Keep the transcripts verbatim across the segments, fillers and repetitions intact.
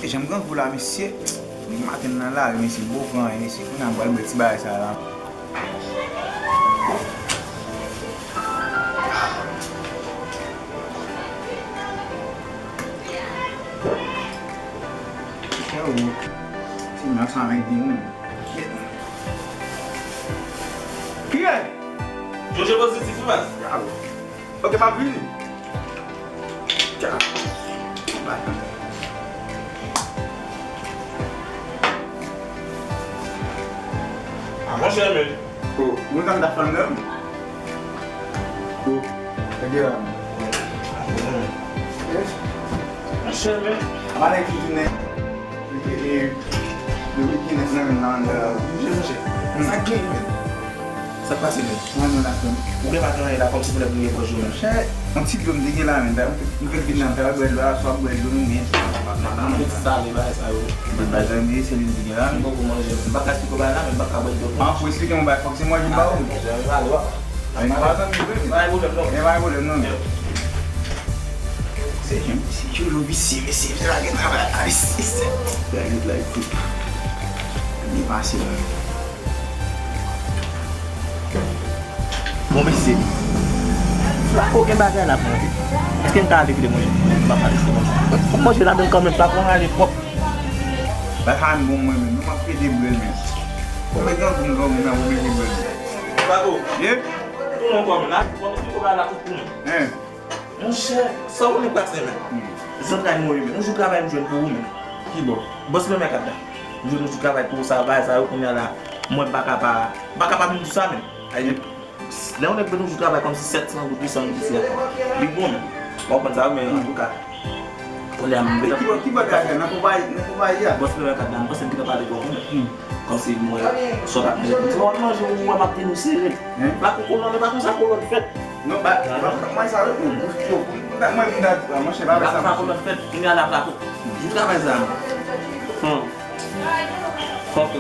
Jan m grangou la, mesye. Depi maten nan lari, mesye, bon vran, mesye. Kounye a m pral bwè ti bagay sa la. Frèo, ti nan sa menm di moun. Kiyès? Jojo pozitif, wi, baz. Bravo. Ok, m ap vini. Tcha. Bay. Ah, monchè, men. Oh, mwen konn ta fann nan. Oh, ok la. Yes. Monchè, men. Mwen ki vini. Li te, li, li te nan men nan, nan. Monchè, monchè. Sa k genyen, men? Sa k pase, men? Mwen, mwen la, frè m. Ou gen pa gen anyen la, kòmsi pou lè pou gen pòch yo, men. Monchè, yon ti dlo m te gen la, men. M fèk vin nan, ta bwè dlo, aswè, bwè dlo, men. Nan, nan, nan, ti sale, bagay sa yo. Bagay sa yo, men, se li m te gen la, men. M poko manje, m pa ka esplike w bagay la, men m pa ka bwè dlo. An, pou esplike m yon bagay, fòk se manje m ba ou. Ah, monchè, ale, w a. Men pa zanmi vre, men. Pa gen pwoblèm, non. Men pa gen pwoblèm, non, men. Se jan, se toujou visye, mesye, se lage travay la, visye, se. Lage travay tout. Li pase la. Bon, mesye, pa okenn bagay la pou manje. Èske n ka ale kite manje? M pa pale se manje. Fòk manje ladann kanmenm, pa pou ale pwòp. Bagay sa menm bon mwen menm, nou p ap pede bwè l menm. Konbyen grangou m grangou nan pou mete bwè l? Bravo. Ye? Pou mwen kòm la, pou mwen pito bagay la tout pou mwen. Hein? Monchè, sa ou konnen k pase menm? Hmm. Zantray mwen menm. Yon jou travay m jwenn pou ou menm. Ki bò? Bòs mwen mèt ap la. M jwenn yon jou travay pou ou, sa bagay sa yo kounye a la. Mwen pa ka pa, m pa ka pa vin di sa menm. Ay, lè yon nèg jwenn yon jou travay kòmsi sèt san goud, uit san goud isi a. Li bon menm. W ap konn sa yo, men antouka. Kounye a m vle. Ki bò, ki bò travay nan konpayi, nan konpayi a? Bòs mwen mèt ap la, m panse m gentan pale pou ou menm. Hmm. Kòmsi m wè sa w t ap manje. M di, w ap manje, ou wè m ap teni w sere. Hein? Lakou kolòn, e pa konsa kolòn fèt. Non, ba, ba, mwen sa, non, bouch yo, mwen, mwen, mwen, mwen, monchè, ba, ba, sa, lakou kolòn fèt, kounye a la, lakou. Jou travay sa, non. Hmm. Fòk.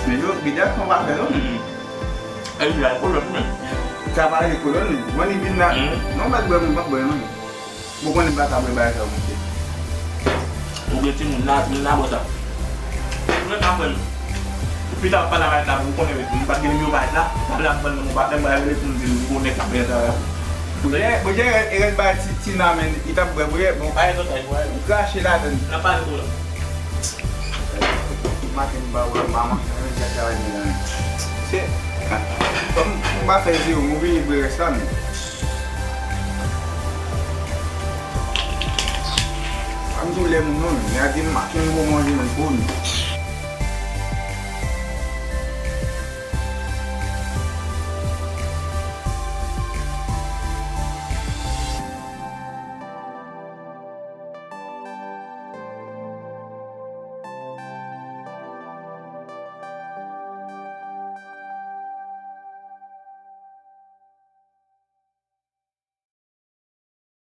Men yo, bidè, fò pa fè, non. Hmm. E bidè, kolòn, men. Sa pa rele kolòn, non. Mwen, li vin la. Hmm. Non, mwen, mwen, mwen, mwen. Ou konnen m pa ka bwè bagay sa yo, monchè. Ou gen timoun la, timoun la bò sa. Mwen pa kwè m. Pita w ap pale avèk la, ou konnen, m pa t gen nimewo bagay la. Apre ap vann nan mon patnè, m pral rele pou m di l, ou konnen k ap fè travay. Bouye, bouye, e rès bagay ti, Tina, men, li t ap bwè, bouye, bon. Bagay zòt la, bouye. Ou krache ladann. N ap pale tou la. Maten m pa wè, m pa manje, men, sa travay mwen la. Se, kòm m pa fè zewo, m oblije bwè rès la, men. Pa m tou lè moun non, men a di m maten m bon manje nan kò m.